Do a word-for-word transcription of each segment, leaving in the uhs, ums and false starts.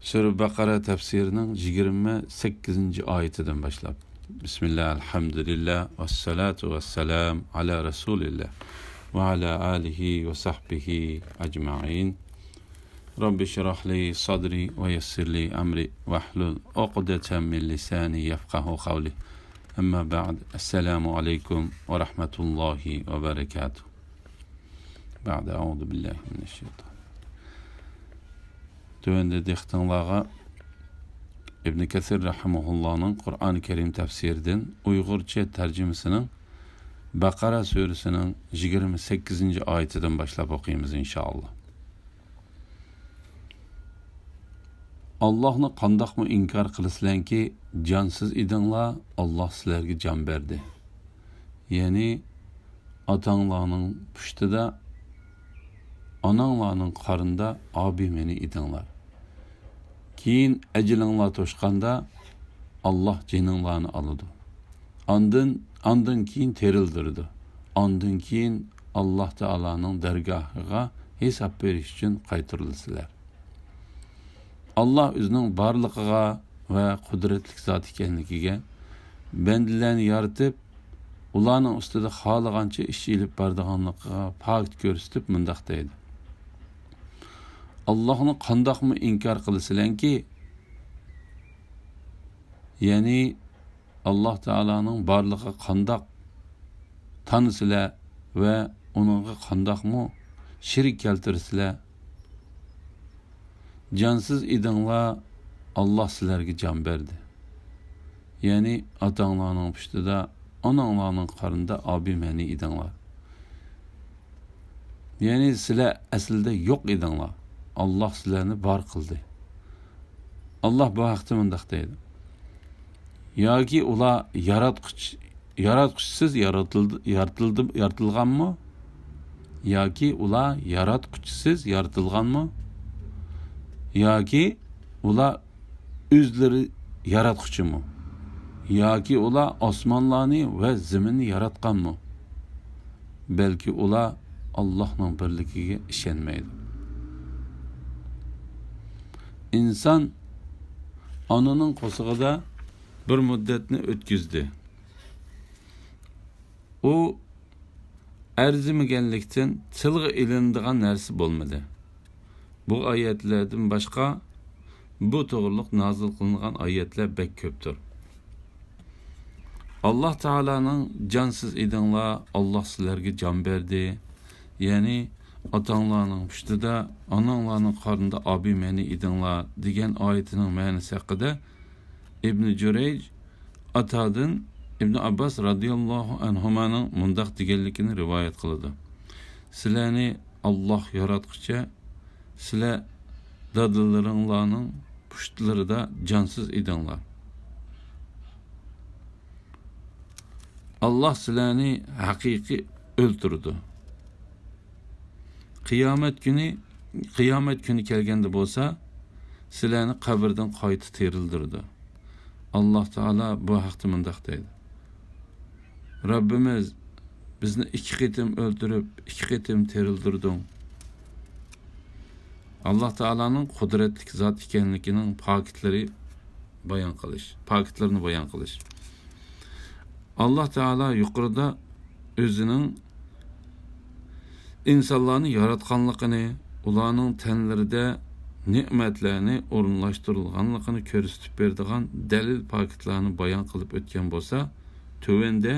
سۈرە بەقەرە تەپسىرىنىڭ يىگىرمە سەككىزىنچى ئايىتىدىن باشلاپ. بىسمىللا، ئەلھەمدۇلىللا، ۋەسسالاتۇ ۋەسسالام ئالا رەسۇلىللا ۋە ئالا ئالىھى ۋە سەھبىھى ئەجمەئىن. رەببىشرەھلى سەدرى ۋە يەسسىرلى ئەمرى ۋەھلۇل ئۇقدەتەم مىن لىسانى يەفقەھۇ قەۋلى. ئەمما بەئد، ئەسسالامۇ ئەلەيكۇم ۋە رەھمەتۇللاھى ۋە بەرەكاتۇھ. بەئدە، ئەئۇزۇ بىللاھى مىنەششەيتان. تۆۋەندە دىققىتىڭلارغا ئىبن كەسىر رەھىمەھۇللانىڭ قۇرئان كەرىم تەپسىرىدىن ئۇيغۇرچە تەرجىمىسىنىڭ بەقەرە سۈرىسىنىڭ يىگىرمە سەككىزىنچى ئايىتىدىن باشلاپ ئوقۇيمىز، ئىنشائاللا. ئاللاھنى قانداقمۇ ئىنكار قىلىسىلەركى، جانسىز ئىدىڭلار، ئاللاھ سىلەرگە جان بەردى. يەنى ئاتاڭلارنىڭ پۇشتىدا، ئاناڭلارنىڭ قارنىدا ئابىمەنى ئىدىڭلار. كېيىن ئەجىلىڭلار توشقاندا، ئاللاھ جېنىڭلارنى ئالىدۇ. ئاندىن، ئاندىن كېيىن تىرىلدۈرىدۇ. ئاندىن كېيىن ئاللاھ تائالانىڭ دەرگاھىغا ھېساب بېرىش ئۈچۈن قايتۇرۇلىسىلەر. ئاللاھ ئۆزىنىڭ بارلىقىغا ۋە قۇدرەتلىك زات ئىكەنلىكىگە، بەندىلەرنى يارىتىپ، ئۇلارنىڭ ئۈستىدە خالىغانچە ئىش ئېلىپ بارىدىغانلىقىغا پاكىت كۆرسىتىپ مۇنداق دەيدۇ: ئاللاھنى قانداقمۇ ئىنكار قىلىسىلەركى، يەنى ئاللاھ تائالانىڭ بارلىقىغا قانداق تانىسىلەر ۋە ئۇنىڭغا قانداقمۇ شېرىك كەلتۈرىسىلەر؟ جانسىز ئىدىڭلار، ئاللاھ سىلەرگە جان بەردى. يەنى ئاتاڭلارنىڭ پۇشتىدا، ئاناڭلارنىڭ قارنىدا ئابىمەنى ئىدىڭلار. يەنى سىلەر ئەسلىدە يوق ئىدىڭلار. ئاللاھ سىلەرنى بار قىلدى. ئاللاھ بۇ ھەقتە مۇنداق دەيدۇ: ياكى ئۇلار ياراتقۇچ-، ياراتقۇچىسىز يارىتىلدى، يارىتىلدى، يارىتىلغانمۇ؟ ياكى ئۇلار ياراتقۇچىسىز يارىتىلغانمۇ؟ ياكى ئۇلار ئۆزلىرى ياراتقۇچىمۇ؟ ياكى ئۇلار ئاسمانلارنى ۋە زېمىننى ياراتقانمۇ؟ بەلكى ئۇلار ئاللاھنىڭ بىرلىكىگە ئىشەنمەيدۇ. ئىنسان ئانىنىڭ قورسىقىدا بىر مۇددەتنى ئۆتكۈزدى. ئۇ ئەرزىمىگەنلىكتىن تىلغا ئېلىنىدىغان نەرسە بولمىدى. بۇ ئايەتلەردىن باشقا، بۇ توغرىلىق نازىل قىلىنغان ئايەتلەر بەك كۆپتۇر. ئاللاھ تائالانىڭ «جانسىز ئىدىڭلار، ئاللاھ سىلەرگە جان بەردى»، يەنى «ئاتاڭلارنىڭ پۇشتىدا، ئاناڭلارنىڭ قارنىدا ئابىمەنى ئىدىڭلار» دېگەن ئايىتىنىڭ مەنىسى ھەققىدە ئىبنى جۇرەيج ئاتادىن ئىبنى ئابباس رازىياللاھۇ ئەنھۇمانىڭ مۇنداق دېگەنلىكىنى رىۋايەت قىلىدۇ: سىلەرنى ئاللاھ ياراتقۇچە، سىلەر دادىلىرىڭلارنىڭ پۇشتلىرىدا جانسىز ئىدىڭلار. ئاللاھ سىلەرنى ھەقىقىي ئۆلتۈرىدۇ. قىيامەت كۈنى، قىيامەت كۈنى كەلگەندە بولسا، سىلەرنى قەبرىدىن قايتا تىرىلدۈرىدۇ. ئاللاھ تائالا بۇ ھەقتە مۇنداق دەيدۇ: رەببىمىز، بىزنى ئىككى قېتىم ئۆلتۈرۈپ، ئىككى قېتىم تىرىلدۈردۈڭ. ئاللاھ تائالانىڭ قۇدرەتلىك زات ئىكەنلىكىنىڭ پاكىتلىرى بايان قىلىش، پاكىتلىرىنى بايان قىلىش. ئاللاھ تائالا يۇقىرىدا ئۆزىنىڭ ئىنسانلارنى ياراتقانلىقىنى، ئۇلارنىڭ تەنلىرىدە نېمەتلەرنى ئورۇنلاشتۇرۇلغانلىقىنى كۆرسىتىپ بېرىدىغان دەلىل پاكىتلارنى بايان قىلىپ ئۆتكەن بولسا، تۆۋەندە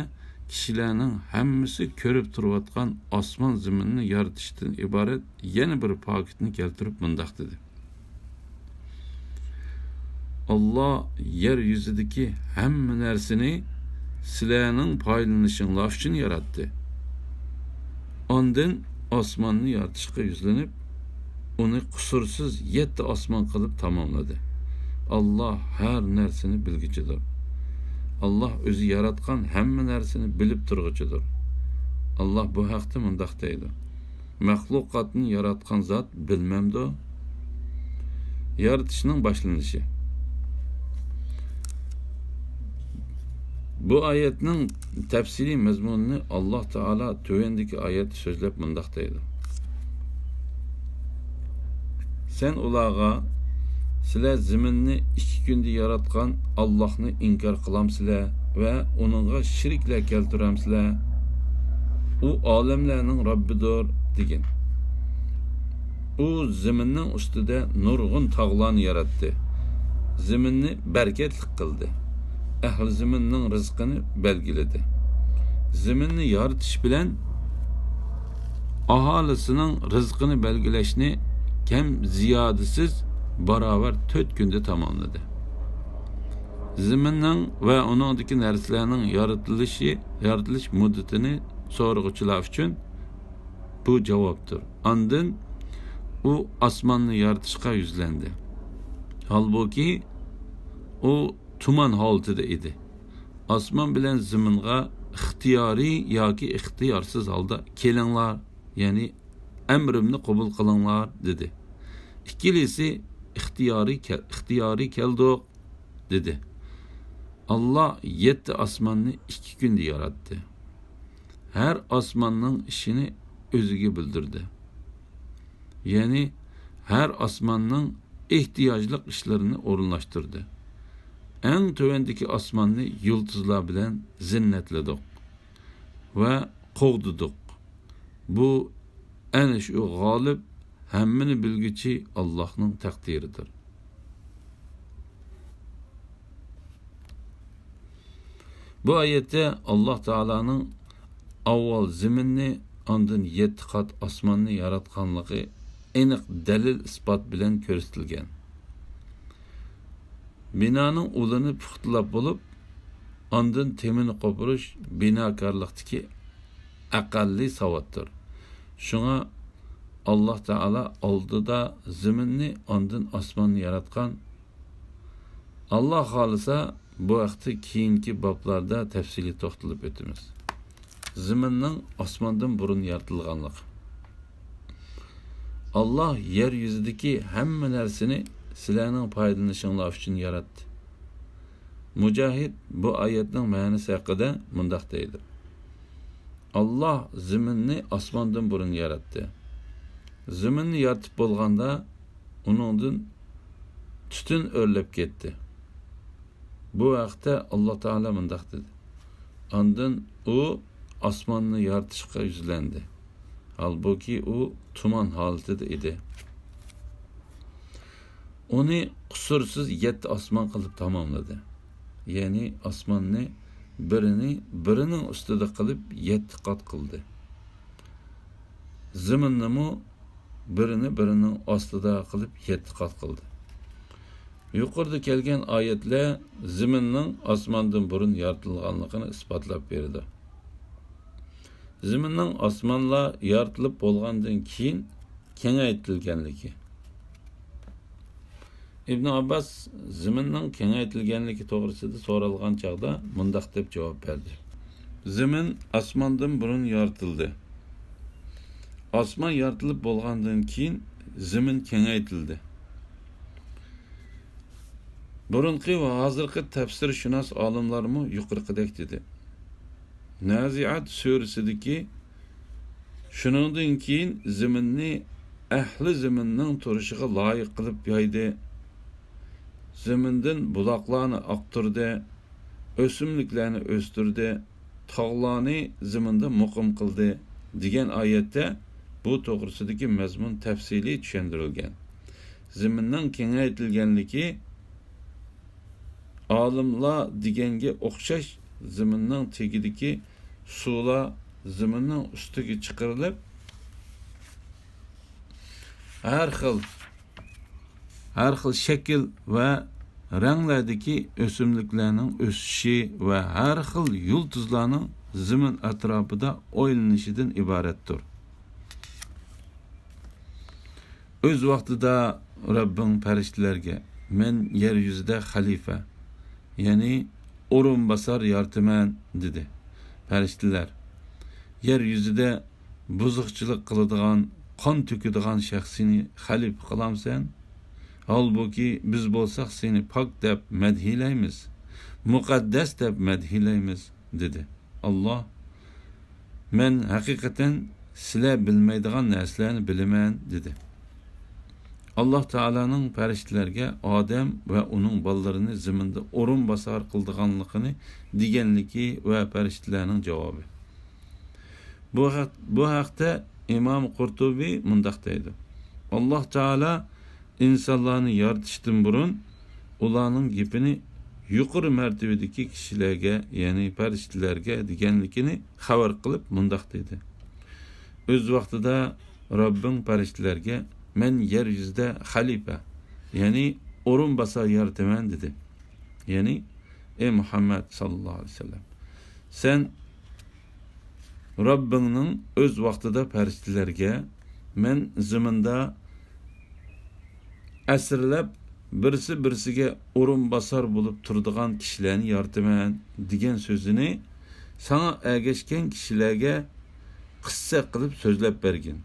كىشىلەرنىڭ ھەممىسى كۆرۈپ تۇرۇۋاتقان ئاسمان زېمىننى يارىتىشتىن ئىبارەت يەنە بىر پاكىتنى كەلتۈرۈپ مۇنداق دېدى: ئاللاھ يەر يۈزىدىكى ھەممە نەرسىنى سىلەرنىڭ پايدىلىنىشىڭلار ئۈچۈن ياراتتى. ئاندىن ئاسماننى يارىتىشقا يۈزلىنىپ، ئۇنى قۇسۇرسىز يەتتە ئاسمان قىلىپ تاماملىدى. ئاللاھ ھەر نەرسىنى بىلگۈچىدۇر. ئاللاھ ئۆزى ياراتقان ھەممە نەرسىنى بىلىپ تۇرغۇچىدۇر. ئاللاھ بۇ ھەقتە مۇنداق دەيدۇ: مەخلۇقاتنى ياراتقان زات بىلمەمدۇ؟ يارىتىشنىڭ باشلىنىشى. بۇ ئايەتنىڭ تەپسىلىي مەزمۇنىنى ئاللاھ تائالا تۆۋەندىكى ئايەتتە سۆزلەپ مۇنداق دەيدۇ: سەن ئۇلارغا، سىلەر زېمىننى ئىككى كۈندە ياراتقان ئاللاھنى ئىنكار قىلامسىلەر ۋە ئۇنىڭغا شېرىكلەر كەلتۈرەمسىلەر؟ ئۇ ئالەملەرنىڭ رەببىدۇر، دېگىن. ئۇ زېمىننىڭ ئۈستىدە نۇرغۇن تاغلارنى ياراتتى. زېمىننى بەرىكەتلىك قىلدى. ئەھلى زېمىننىڭ رىزقىنى بەلگىلىدى. زېمىننى يارىتىش بىلەن ئاھالىسىنىڭ رىزقىنى بەلگىلەشنى كەم زىيادىسىز باراۋەر تۆت كۈندە تاماملىدى. زېمىننىڭ ۋە ئۇنىڭدىكى نەرسىلەرنىڭ يارىتىلىشى، يارىتىلىش مۇددىتىنى سورىغۇچىلار ئۈچۈن بۇ جاۋابتۇر. ئاندىن ئۇ ئاسماننى يارىتىشقا يۈزلەندى. ھالبۇكى، ئۇ تۇمان ھالىتىدە ئىدى. ئاسمان بىلەن زېمىنغا ئىختىيارىي ياكى ئىختىيارسىز ھالدا «كېلىڭلار»، يەنى «ئەمرىمنى قوبۇل قىلىڭلار» دېدى. ئىككىلىسى ئىختىيارىي كەل-، ئىختىيارىي «كەلدۇق» دېدى. ئاللا يەتتە ئاسماننى ئىككى كۈندە ياراتتى. ھەر ئاسماننىڭ ئىشىنى ئۆزىگە بىلدۈردى. يەنى ھەر ئاسماننىڭ ئېھتىياجلىق ئىشلىرىنى ئورۇنلاشتۇردى. ئەڭ تۆۋەندىكى ئاسماننى يۇلتۇزلار بىلەن زىننەتلىدۇق ۋە قوغدىدۇق. بۇ ئەنە شۇ غالىب، ھەممىنى بىلگۈچى ئاللاھنىڭ تەقدىرىدۇر. بۇ ئايەتتە ئاللاھ تائالانىڭ ئاۋۋال زېمىننى، ئاندىن يەتتە قات ئاسماننى ياراتقانلىقى ئېنىق دەلىل-ئىسپات بىلەن كۆرسىتىلگەن. بىنانىڭ ئۇلىنى پۇختىلاپ بولۇپ، ئاندىن تېمىنى قوپۇرۇش بىناكارلىقتىكى ئەقەللىي ساۋاتتۇر. شۇڭا ئاللاھ تائالا ئالدىدا زېمىننى، ئاندىن ئاسماننى ياراتقان. ئاللاھ خالىسا، بۇ ھەقتە كېيىنكى بابلاردا تەپسىلىي توختىلىپ ئۆتىمىز. زېمىننىڭ ئاسماندىن بۇرۇن يارىتىلغانلىقى. ئاللاھ يەر يۈزىدىكى ھەممە نەرسىنى سىلەرنىڭ پايدىلىنىشىڭلار ئۈچۈن ياراتتى. مۇجاھىد بۇ ئايەتنىڭ مەنىسى ھەققىدە مۇنداق دەيدۇ: ئاللاھ زېمىننى ئاسماندىن بۇرۇن ياراتتى. زېمىننى يارىتىپ بولغاندا، ئۇنىڭدىن تۈتۈن ئۆرلەپ كەتتى. بۇ ھەقتە ئاللاھ تائالا مۇنداق دېدى: ئاندىن ئۇ ئاسماننى يارىتىشقا يۈزلەندى. ھالبۇكى، ئۇ تۇمان ھالىتىدە ئىدى. ئۇنى قۇسۇرسىز يەتتە ئاسمان قىلىپ تاماملىدى. يەنى ئاسماننى بىرىنى بىرىنىڭ ئۈستىدە قىلىپ يەتتە قات قىلدى. زېمىننىمۇ بىرىنى بىرىنىڭ ئاستىدا قىلىپ يەتتە قات قىلدى. يۇقىرىدا كەلگەن ئايەتلەر زېمىننىڭ ئاسماندىن بۇرۇن يارىتىلغانلىقىنى ئىسپاتلاپ بېرىدۇ. زېمىننىڭ ئاسمانلار يارىتىلىپ بولغاندىن كېيىن كېڭەيتىلگەنلىكى. ئىبن ئابباس زېمىننىڭ كېڭەيتىلگەنلىكى توغرىسىدا سورالغان چاغدا مۇنداق دەپ جاۋاب بەردى: زېمىن ئاسماندىن بۇرۇن يارىتىلدى. ئاسمان يارىتىلىپ بولغاندىن كېيىن زېمىن كېڭەيتىلدى. بۇرۇنقى ۋە ھازىرقى تەپسىرشۇناس ئالىملارمۇ يۇقىرىقىدەك دېدى. نازىئات سۈرىسىدىكى، شۇنىڭدىن كېيىن زېمىننى ئەھلى زېمىننىڭ تۇرۇشىغا لايىق قىلىپ يايدى. زېمىندىن بۇلاقلارنى ئاقتۇردى، ئۆسۈملۈكلەرنى ئۆستۈردى، تاغلارنى زېمىندا مۇقىم قىلدى، دېگەن ئايەتتە بۇ توغرىسىدىكى مەزمۇن تەپسىلىي چۈشەندۈرۈلگەن. زېمىننىڭ كېڭەيتىلگەنلىكى ئالىملار دېگەنگە ئوخشاش، زېمىننىڭ تېگىدىكى سۇلار زېمىننىڭ ئۈستىگە چىقىرىلىپ، ھەر خىل، ھەر خىل شەكىل ۋە رەڭلەردىكى ئۆسۈملۈكلەرنىڭ ئۆسۈشى ۋە ھەر خىل يۇلتۇزلارنىڭ زېمىن ئەتراپىدا ئايلىنىشىدىن ئىبارەتتۇر. ئۆز ۋاقتىدا رەببىڭ پەرىشتىلەرگە، مەن يەر يۈزىدە خەلىپە، يەنى ئورۇنباسار يارىتىمەن، دېدى. پەرىشتىلەر، يەر يۈزىدە بۇزۇقچىلىق قىلىدىغان، قان تۆكىدىغان شەخسنى خەلىپە قىلامسەن؟ ھالبۇكى، بىز بولساق سېنى پاك دەپ مەدھىيلەيمىز، مۇقەددەس دەپ مەدھىيلەيمىز، دېدى. ئاللا، مەن ھەقىقەتەن سىلەر بىلمەيدىغان نەرسىلەرنى بىلىمەن، دېدى. ئاللاھ تائالانىڭ پەرىشتىلەرگە ئادەم ۋە ئۇنىڭ بالىلىرىنى زېمىندا ئورۇنباسار قىلىدىغانلىقىنى دېگەنلىكى ۋە پەرىشتىلەرنىڭ جاۋابى. بۇ ھەق-، بۇ ھەقتە ئىمام قۇرتۇبى مۇنداق دەيدۇ: ئاللاھ تائالا ئىنسانلارنى يارىتىشتىن بۇرۇن ئۇلارنىڭ گېپىنى يۇقىرى مەرتىۋىدىكى كىشىلەرگە، يەنى پەرىشتىلەرگە دېگەنلىكىنى خەۋەر قىلىپ مۇنداق دېدى: ئۆز ۋاقتىدا رەببىڭ پەرىشتىلەرگە، مەن يەر يۈزىدە خەلىپە، يەنى ئورۇنباسار يارىتىمەن دېدى. يەنى، ئەي مۇھەممەد ساللاللاھۇ ئەلەيھى ۋەسەللەم، سەن رەببىڭنىڭ ئۆز ۋاقتىدا پەرىشتىلەرگە، مەن زېمىندا ئەسىرلەپ بىرسى بىرسىگە ئورۇنباسار بولۇپ تۇرىدىغان كىشىلەرنى يارىتىمەن دېگەن سۆزىنى ساڭا ئەگەشكەن كىشىلەرگە قىسسە قىلىپ سۆزلەپ بەرگىن.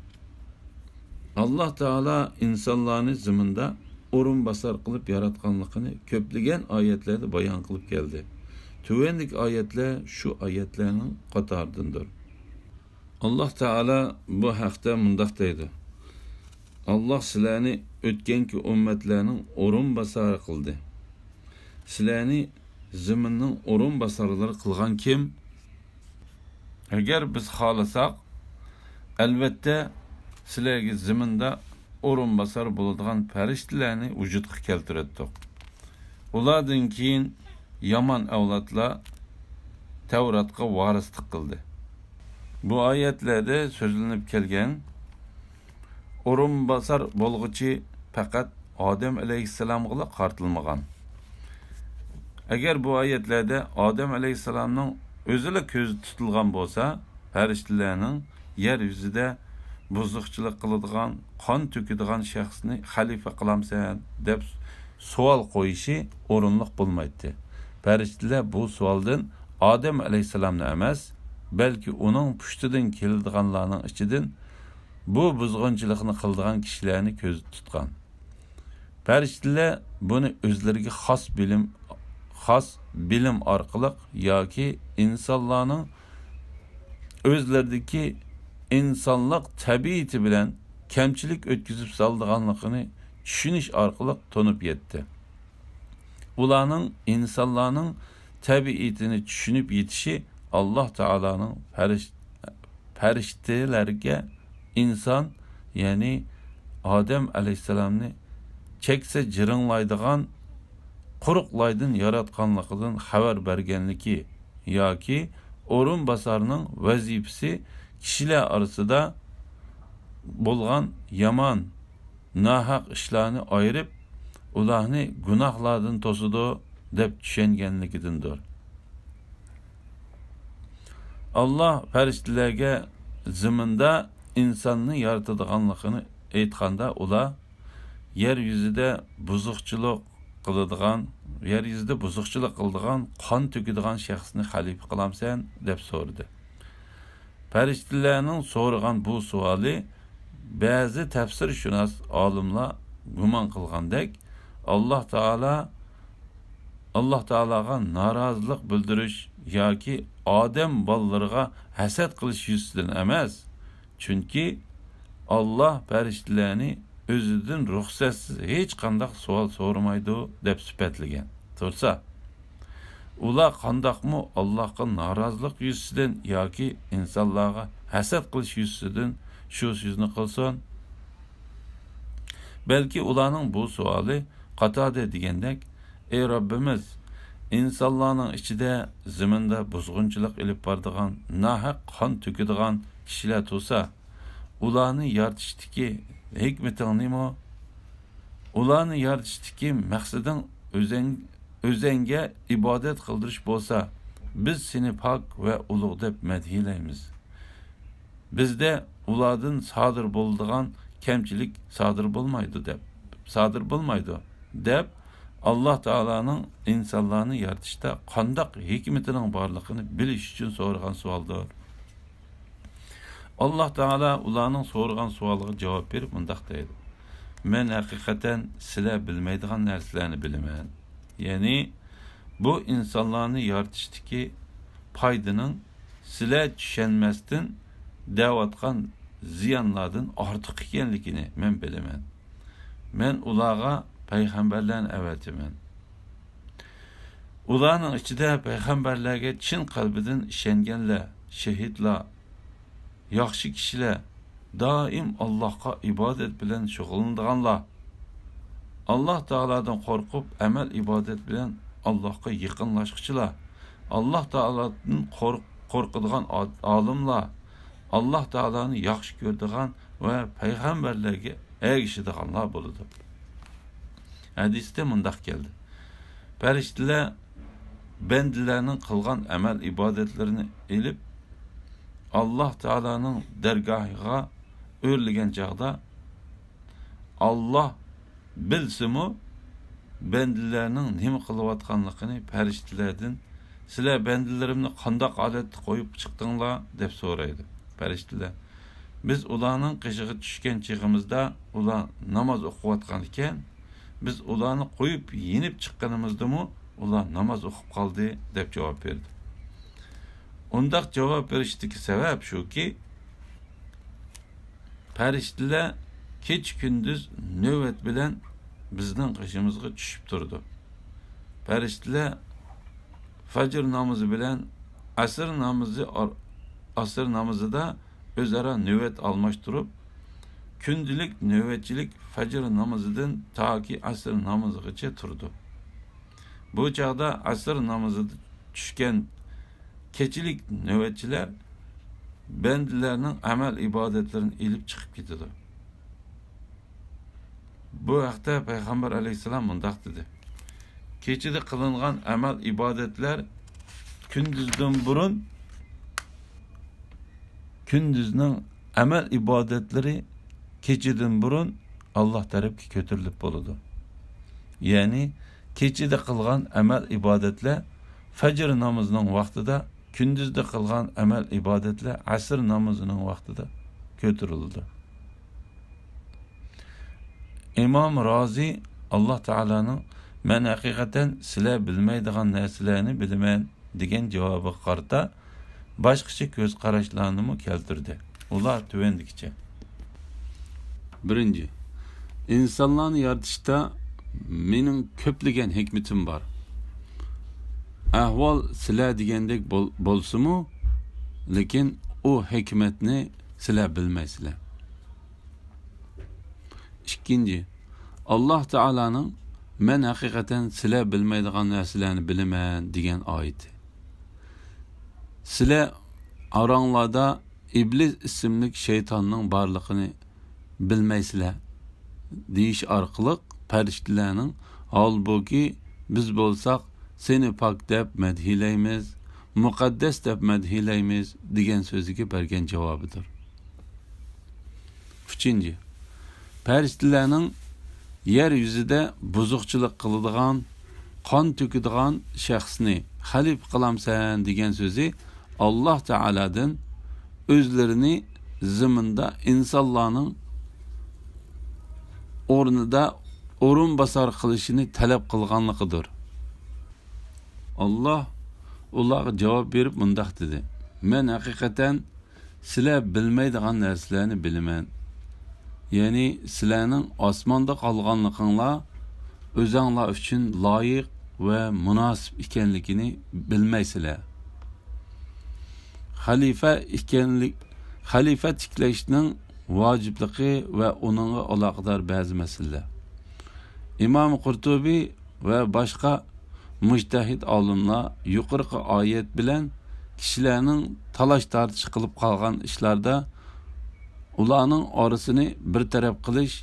ئاللاھ تائالا ئىنسانلارنى زېمىندا ئورۇنباسار قىلىپ ياراتقانلىقىنى كۆپلىگەن ئايەتلەردە بايان قىلىپ كەلدى. تۆۋەندىكى ئايەتلەر شۇ ئايەتلەرنىڭ قاتارىدىندۇر. ئاللاھ تائالا بۇ ھەقتە مۇنداق دەيدۇ: ئاللاھ سىلەرنى ئۆتكەنكى ئۈممەتلەرنىڭ ئورۇنباسارى قىلدى. سىلەرنى زېمىننىڭ ئورۇنباسارلىرى قىلغان كىم؟ ئەگەر بىز خالىساق، ئەلۋەتتە، سىلەرگە زېمىندا ئورۇنباسار بولىدىغان پەرىشتىلەرنى ۋۇجۇدقا كەلتۈرەتتۇق. ئۇلاردىن كېيىن يامان ئەۋلادلار تەۋراتقا ۋارىسلىق قىلدى. بۇ ئايەتلەردە سۆزلىنىپ كەلگەن ئورۇنباسار بولغۇچى پەقەت ئادەم ئەلەيھىسسالامغىلا قارىتىلمىغان. ئەگەر بۇ ئايەتلەردە ئادەم ئەلەيھىسسالامنىڭ ئۆزىلا كۆزدە تۇتۇلغان بولسا، پەرىشتىلەرنىڭ يەر يۈزىدە بۇزۇقچىلىق قىلىدىغان، قان تۆكىدىغان شەخسنى خەلىپە قىلامسەن؟ دەپ سوئال قويۇشى ئورۇنلۇق بولمايتتى. پەرىشتىلەر بۇ سوئالدىن ئادەم ئەلەيھىسسالامنى ئەمەس، بەلكى ئۇنىڭ پۇشتىدىن كېلىدىغانلارنىڭ ئىچىدىن بۇ بۇزغۇنچىلىقنى قىلىدىغان كىشىلەرنى كۆزدە تۇتقان. پەرىشتىلەر بۇنى ئۆزلىرىگە خاس بىلىم، خاس بىلىم ئارقىلىق ياكى ئىنسانلارنىڭ ئۆزلىرىدىكى ئىنسانلىق تەبىئىتى بىلەن كەمچىلىك ئۆتكۈزۈپ سالىدىغانلىقىنى چۈشىنىش ئارقىلىق تونۇپ يەتتى. ئۇلارنىڭ ئىنسانلارنىڭ تەبىئىتىنى چۈشىنىپ يېتىشى ئاللاھ تائالانىڭ پەرىش-، پەرىشتىلەرگە ئىنسان، يەنى ئادەم ئەلەيھىسسالامنى چەكسە جىرىڭلايدىغان قۇرۇقلايدىن ياراتقانلىقىدىن خەۋەر بەرگەنلىكى ياكى ئورۇنباسارنىڭ ۋەزىپىسى كىشىلەر ئارىسىدا بولغان يامان، ناھەق ئىشلارنى ئايرىپ، ئۇلارنى گۇناھلاردىن توسىدۇ، دەپ چۈشەنگەنلىكىدىندۇر. ئاللاھ پەرىشتىلەرگە زېمىندا ئىنساننى يارىتىدىغانلىقىنى ئېيتقاندا، ئۇلار يەر يۈزىدە بۇزۇقچىلىق قىلىدىغان، يەر يۈزىدە بۇزۇقچىلىق قىلىدىغان، قان تۆكىدىغان شەخسنى خەلىپە قىلامسەن؟ دەپ سورىدى. پەرىشتىلەرنىڭ سورىغان بۇ سوئالى بەزى تەپسىرشۇناس ئالىملار گۇمان قىلغاندەك، ئاللاھ تائالا، ئاللاھ تائالاغا نارازىلىق بىلدۈرۈش ياكى ئادەم بالىلىرىغا ھەسەت قىلىش يۈزىسىدىن ئەمەس، چۈنكى ئاللاھ پەرىشتىلەرنى ئۆزىدىن رۇخسەتسىز ھېچقانداق سوئال سورىمايدۇ، دەپ سۈپەتلىگەن تۇرسا، ئۇلار قانداقمۇ ئاللاھقا نارازىلىق يۈزىسىدىن ياكى ئىنسانلارغا ھەسەت قىلىش يۈزىسىدىن شۇ سۆزنى قىلسۇن؟ بەلكى ئۇلارنىڭ بۇ سوئالى قاتادە دېگەندەك، ئەي رەببىمىز، ئىنسانلارنىڭ ئىچىدە زېمىندا بۇزغۇنچىلىق ئېلىپ بارىدىغان، ناھەق قان تۆكىدىغان كىشىلەر تۇرسا، ئۇلارنى يارىتىشتىكى ھېكمىتىڭ نېمە؟ ئۇلارنى يارىتىشتىكى مەقسىتىڭ ئۆزەڭ-، ئۆزەڭگە ئىبادەت قىلدۇرۇش بولسا، بىز سېنى پاك ۋە ئۇلۇغ دەپ مەدھىيلەيمىز. بىزدە ئۇلاردىن سادىر بولىدىغان كەمچىلىك سادىر بولمايدۇ دەپ، سادىر بولمايدۇ دەپ، ئاللاھ تائالانىڭ ئىنسانلارنى يارىتىشتا قانداق ھېكمىتىنىڭ بارلىقىنى بىلىش ئۈچۈن سورىغان سوئالدۇر. ئاللاھ تائالا ئۇلارنىڭ سورىغان سوئالىغا جاۋاب بېرىپ مۇنداق دەيدۇ: مەن ھەقىقەتەن سىلەر بىلمەيدىغان نەرسىلەرنى بىلىمەن. يەنى بۇ ئىنسانلارنى يارىتىشتىكى پايدىنىڭ سىلەر چۈشەنمەستىن دەۋاتقان زىيانلاردىن ئارتۇق ئىكەنلىكىنى مەن بىلىمەن. مەن ئۇلارغا پەيغەمبەرلەرنى ئەۋەتىمەن. ئۇلارنىڭ ئىچىدە پەيغەمبەرلەرگە چىن قەلبىدىن ئىشەنگەنلەر، شېھىتلار، ياخشى كىشىلەر، دائىم ئاللاھقا ئىبادەت بىلەن شۇغۇللىنىدىغانلار، ئاللاھ تائالادىن قورقۇپ، ئەمەل ئىبادەت بىلەن ئاللاھقا يېقىنلاشقۇچىلار، ئاللاھ تائالادىن قورق-، قورقىدىغان ئا-، ئالىملار، ئاللاھ تائالانى ياخشى كۆرىدىغان ۋە پەيغەمبەرلەرگە ئەگىشىدىغانلار بولىدۇ. ھەدىستە مۇنداق كەلدى: پەرىشتىلەر بەندىلەرنىڭ قىلغان ئەمەل ئىبادەتلىرىنى ئېلىپ، ئاللاھ تائالانىڭ دەرگاھىغا ئۆرلىگەن چاغدا، ئاللاھ بىلسىمۇ، بەندىلەرنىڭ نېمە قىلىۋاتقانلىقىنى پەرىشتىلەردىن، «سىلەر بەندىلىرىمنى قانداق ھالەتتە قويۇپ چىقتىڭلار؟» دەپ سورايدۇ. پەرىشتىلەر، «بىز ئۇلارنىڭ قېشىغا چۈشكەن چېغىمىزدا، ئۇلار ناماز ئوقۇۋاتقان ئىكەن، بىز ئۇلارنى قويۇپ يېنىپ چىققىنىمىزدىمۇ، ئۇلار ناماز ئوقۇپ قالدى» دەپ جاۋاب بېرىدۇ. ئۇنداق جاۋاب بېرىشتىكى سەۋەب شۇكى، پەرىشتىلەر كېچە-كۈندۈز نۆۋەت بىلەن بىزنىڭ قېشىمىزغا چۈشۈپ تۇرىدۇ. پەرىشتىلەر فەجر نامىزى بىلەن ئەسىر نامىزى ئار-، ئەسىر نامىزىدا ئۆزئارا نۆۋەت ئالماشتۇرۇپ، كۈندىلىك نۆۋەتچىلىك فەجر نامىزىدىن تاكى ئەسىر نامىزىغىچە تۇرىدۇ. بۇ چاغدا ئەسىر نامىزىدا چۈشكەن كېچىلىك نۆۋەتچىلەر بەندىلەرنىڭ ئەمەل ئىبادەتلىرىنى ئېلىپ چىقىپ كېتىدۇ. بۇ ھەقتە پەيغەمبەر ئەلەيھىسسالام مۇنداق دېدى: «كېچىدە قىلىنغان ئەمەل ئىبادەتلەر كۈندۈزدىن بۇرۇن، كۈندۈزنىڭ ئەمەل ئىبادەتلىرى كېچىدىن بۇرۇن ئاللاھ تەرەپكە كۆتۈرۈلۈپ بولىدۇ.» يەنى كېچىدە قىلغان ئەمەل ئىبادەتلەر فەجر نامىزىنىڭ ۋاقتىدا، كۈندۈزدە قىلغان ئەمەل ئىبادەتلەر ئەسىر نامىزىنىڭ ۋاقتىدا كۆتۈرۈلىدۇ. ئىمام رازى ئاللاھ تائالانىڭ «مەن ھەقىقەتەن سىلەر بىلمەيدىغان نەرسىلەرنى بىلىمەن» دېگەن جاۋابىغا قارىتا باشقىچە كۆز قاراشلارنىمۇ كەلتۈردى. ئۇلار تۆۋەندىكىچە: بىرىنچى، ئىنسانلارنى يارىتىشتا مېنىڭ كۆپلىگەن ھېكمىتىم بار. ئەھۋال سىلەر دېگەندەك بول-، بولسىمۇ، لېكىن ئۇ ھېكمەتنى سىلەر بىلمەيسىلەر. ئىككىنچى، ئاللاھ تائالانىڭ «مەن ھەقىقەتەن سىلەر بىلمەيدىغان نەرسىلەرنى بىلىمەن» دېگەن ئايىتى. «سىلەر ئاراڭلاردا ئىبلىس ئىسىملىك شەيتاننىڭ بارلىقىنى بىلمەيسىلەر» دېيىش ئارقىلىق پەرىشتىلەرنىڭ «ھالبۇكى، بىز بولساق سېنى پاك دەپ مەدھىيلەيمىز، مۇقەددەس دەپ مەدھىيلەيمىز» دېگەن سۆزىگە بەرگەن جاۋابىدۇر. ئۈچىنچى، پەرىشتىلەرنىڭ «يەر يۈزىدە بۇزۇقچىلىق قىلىدىغان، قان تۆكىدىغان شەخسنى خەلىپە قىلامسەن؟» دېگەن سۆزى ئاللاھ تائالادىن ئۆزلىرىنى زېمىندا ئىنسانلارنىڭ ئورنىدا ئورۇنباسار قىلىشىنى تەلەپ قىلغانلىقىدۇر. ئاللاھ ئۇلارغا جاۋاب بېرىپ مۇنداق دېدى: «مەن ھەقىقەتەن سىلەر بىلمەيدىغان نەرسىلەرنى بىلىمەن.» يەنى سىلەرنىڭ ئاسماندا قالغانلىقىڭلار ئۆزەڭلار ئۈچۈن لايىق ۋە مۇناسىپ ئىكەنلىكىنى بىلمەيسىلەر. خەلىپە ئىكەنلىك، خەلىپە تىكلەشنىڭ ۋاجىپلىقى ۋە ئۇنىڭغا ئالاقىدار بەزى مەسىلىلەر. ئىمام قۇرتۇبى ۋە باشقا مۇجتەھىد ئالىملار يۇقىرىقى ئايەت بىلەن كىشىلەرنىڭ تالاش-تارتىش قىلىپ قالغان ئىشلاردا ئۇلارنىڭ ئارىسىنى بىر تەرەپ قىلىش،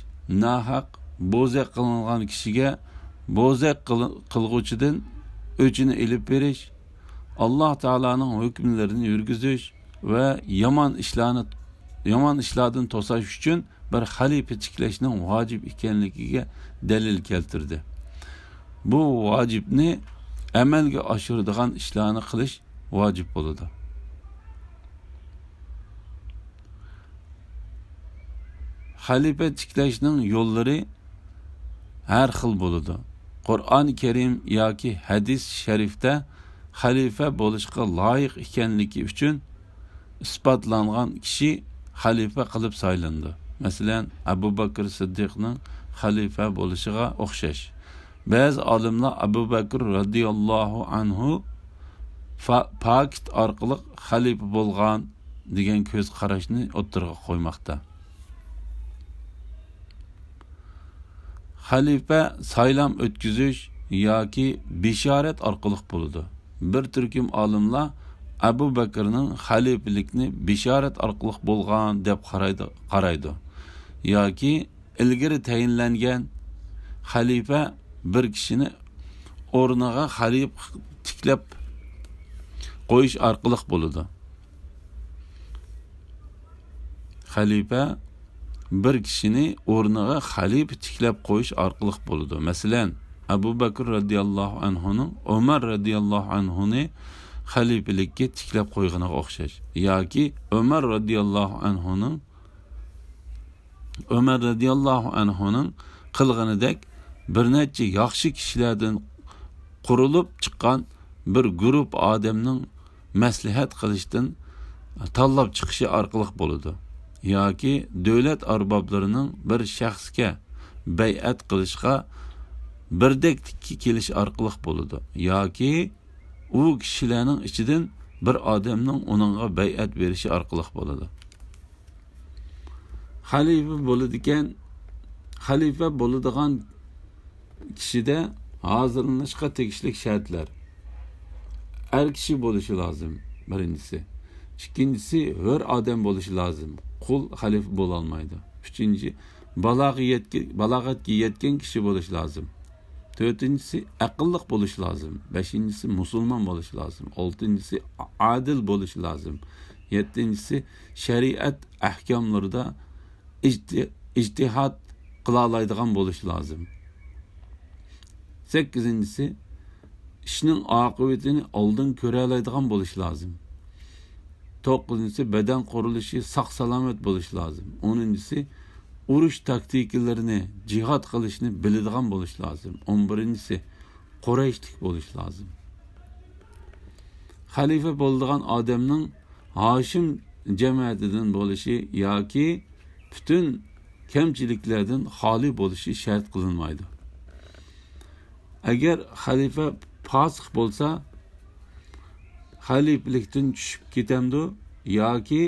ناھەق بوزەك قىلىنغان كىشىگە بوزەك قىل-، قىلغۇچىدىن ئۆچىنى ئېلىپ بېرىش، ئاللاھ تائالانىڭ ھۆكۈملىرىنى يۈرگۈزۈش ۋە يامان ئىشلارنى، يامان ئىشلاردىن توساش ئۈچۈن بىر خەلىپە تىكلەشنىڭ ۋاجىپ ئىكەنلىكىگە دەلىل كەلتۈردى. بۇ ۋاجىپنى ئەمەلگە ئاشۇرىدىغان ئىشلارنى قىلىش ۋاجىپ بولىدۇ. خەلىپە تىكلەشنىڭ يوللىرى ھەر خىل بولىدۇ. قۇرئان كەرىم ياكى ھەدىس شەرىفتە خەلىپە بولۇشقا لايىق ئىكەنلىكى ئۈچۈن ئىسپاتلانغان كىشى خەلىپە قىلىپ سايلىنىدۇ. مەسىلەن، ئەبۇ بەكرى سىددىقنىڭ خەلىپە بولۇشىغا ئوخشاش. بەزى ئالىملار ئەبۇ بەكر رەزىياللاھۇ ئەنھۇ فا-، پاكىت ئارقىلىق خەلىپە بولغان دېگەن كۆز قاراشنى ئوتتۇرىغا قويماقتا. خەلىپە سايلام ئۆتكۈزۈش ياكى بېشارەت ئارقىلىق بولىدۇ. بىر تۈركۈم ئالىملار ئەبۇ بەكرنىڭ خەلىپىلىكنى بېشارەت ئارقىلىق بولغان دەپ قارايدۇ، قارايدۇ. ياكى ئىلگىرى تەيىنلەنگەن خەلىپە بىر كىشىنى ئورنىغا خەلىپە تىكلەپ قويۇش ئارقىلىق بولىدۇ. خەلىپە بىر كىشىنى ئورنىغا خەلىپە تىكلەپ قويۇش ئارقىلىق بولىدۇ. مەسىلەن، ئەبۇ بەكر رەزىياللاھۇ ئەنھۇنىڭ ئۆمەر رەزىياللاھۇ ئەنھۇنى خەلىپىلىككە تىكلەپ قويغىنىغا ئوخشاش. ياكى ئۆمەر رەزىياللاھۇ ئەنھۇنىڭ، ئۆمەر رەزىياللاھۇ ئەنھۇنىڭ قىلغىنىدەك بىر نەچچە ياخشى كىشىلەردىن قۇرۇلۇپ چىققان بىر گۇرۇپپا ئادەمنىڭ مەسلىھەت قىلىشتىن تاللاپ چىقىشى ئارقىلىق بولىدۇ. ياكى دۆلەت ئەربابلىرىنىڭ بىر شەخسكە بەيئەت قىلىشقا بىردەكلىككە كېلىش ئارقىلىق بولىدۇ. ياكى ئۇ كىشىلەرنىڭ ئىچىدىن بىر ئادەمنىڭ ئۇنىڭغا بەيئەت بېرىشى ئارقىلىق بولىدۇ. خەلىپە بولىدىكەن، خەلىپە بولىدىغان كىشىدە ھازىرلىنىشقا تېگىشلىك شەرتلەر. ئەر كىشى بولۇشى لازىم، بىرىنچىسى. ئىككىنچىسى، ھۆر ئادەم بولۇشى لازىم. قۇل خەلىپە بولالمايدۇ. ئۈچىنچى، بالاغا يەتكە-، بالاغەتكە يەتكەن كىشى بولۇشى لازىم. تۆتىنچىسى، ئەقىللىق بولۇشى لازىم. بەشىنچىسى، مۇسۇلمان بولۇشى لازىم. ئالتىنچىسى، ئادىل بولۇشى لازىم. يەتتىنچىسى، شەرىئەت ئەھكاملىرىدا ئىجتى-، ئىجتىھاد قىلالايدىغان بولۇشى لازىم. سەككىزىنچىسى، ئىشنىڭ ئاقىۋىتىنى ئالدىن كۆرەلەيدىغان بولۇشى لازىم. توققۇزىنچىسى، بەدەن قۇرۇلۇشى ساق-سالامەت بولۇشى لازىم. ئونىنچىسى، ئۇرۇش تاكتىكىلىرىنى، جىھاد قىلىشنى بىلىدىغان بولۇشى لازىم. ئون بىرىنچىسى، قۇرەيشلىك بولۇشى لازىم. خەلىپە بولىدىغان ئادەمنىڭ ھاشىم جەمەتىدىن بولۇشى ياكى پۈتۈن كەمچىلىكلەردىن خالىي بولۇشى شەرت قىلىنمايدۇ. ئەگەر خەلىپە پاسىق بولسا، خەلىپىلىكتىن چۈشۈپ كېتەمدۇ ياكى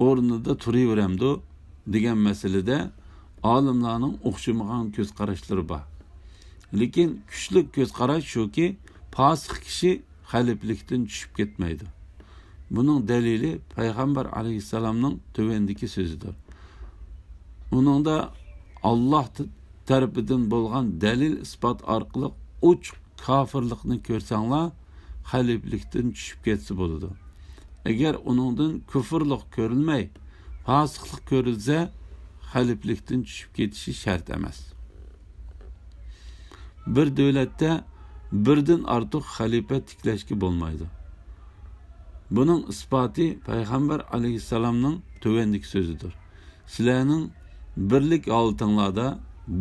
ئورنىدا تۇرۇۋېرەمدۇ دېگەن مەسىلىدە ئالىملارنىڭ ئوخشىمىغان كۆز قاراشلىرى بار. لېكىن كۈچلۈك كۆز قاراش شۇكى، پاسىق كىشى خەلىپىلىكتىن چۈشۈپ كەتمەيدۇ. بۇنىڭ دەلىلى پەيغەمبەر ئەلەيھىسسالامنىڭ تۆۋەندىكى سۆزىدۇر. ئۇنىڭدا ئاللاھ ت-، تەرىپىدىن بولغان دەلىل-ئىسپات ئارقىلىق ئوچۇق كاپىرلىقنى كۆرسەڭلار، خەلىپىلىكتىن چۈشۈپ كەتسە بولىدۇ. ئەگەر ئۇنىڭدىن كۇفرلۇق كۆرۈلمەي، پاسىقلىق كۆرۈلسە، خەلىپىلىكتىن چۈشۈپ كېتىشى شەرت ئەمەس. بىر دۆلەتتە بىردىن ئارتۇق خەلىپە تىكلەشكە بولمايدۇ. بۇنىڭ ئىسپاتى پەيغەمبەر ئەلەيھىسسالامنىڭ تۆۋەندىكى سۆزىدۇر: سىلەرنىڭ بىرلىك ھالىتىڭلاردا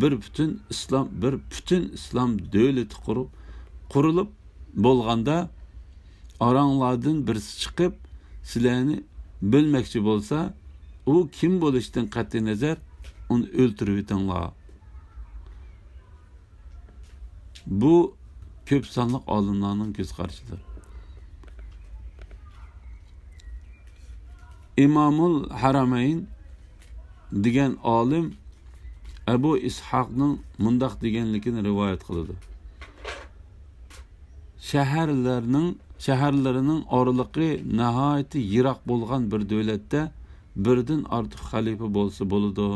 بىر پۈتۈن ئىسلام، بىر پۈتۈن ئىسلام دۆلىتى قۇرۇپ، قۇرۇلۇپ بولغاندا، ئاراڭلاردىن بىرسى چىقىپ، سىلەرنى بۆلمەكچى بولسا، ئۇ كىم بولۇشىدىن قەتئىينەزەر، ئۇنى ئۆلتۈرۈۋېتىڭلار. بۇ كۆپ سانلىق ئالىملارنىڭ كۆز قارىشىدۇر. ئىمامۇل ھەرەمەين دېگەن ئالىم ئەبۇ ئىسھاقنىڭ مۇنداق دېگەنلىكىنى رىۋايەت قىلىدۇ: شەھەرلەرنىڭ، شەھەرلىرىنىڭ ئارىلىقى ناھايىتى يىراق بولغان بىر دۆلەتتە بىردىن ئارتۇق خەلىپە بولسا بولىدۇ.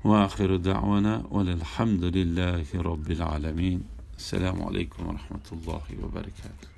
وآخر دعوانا أن الحمد لله رب العالمين. السلام عليكم ورحمة الله وبركاته.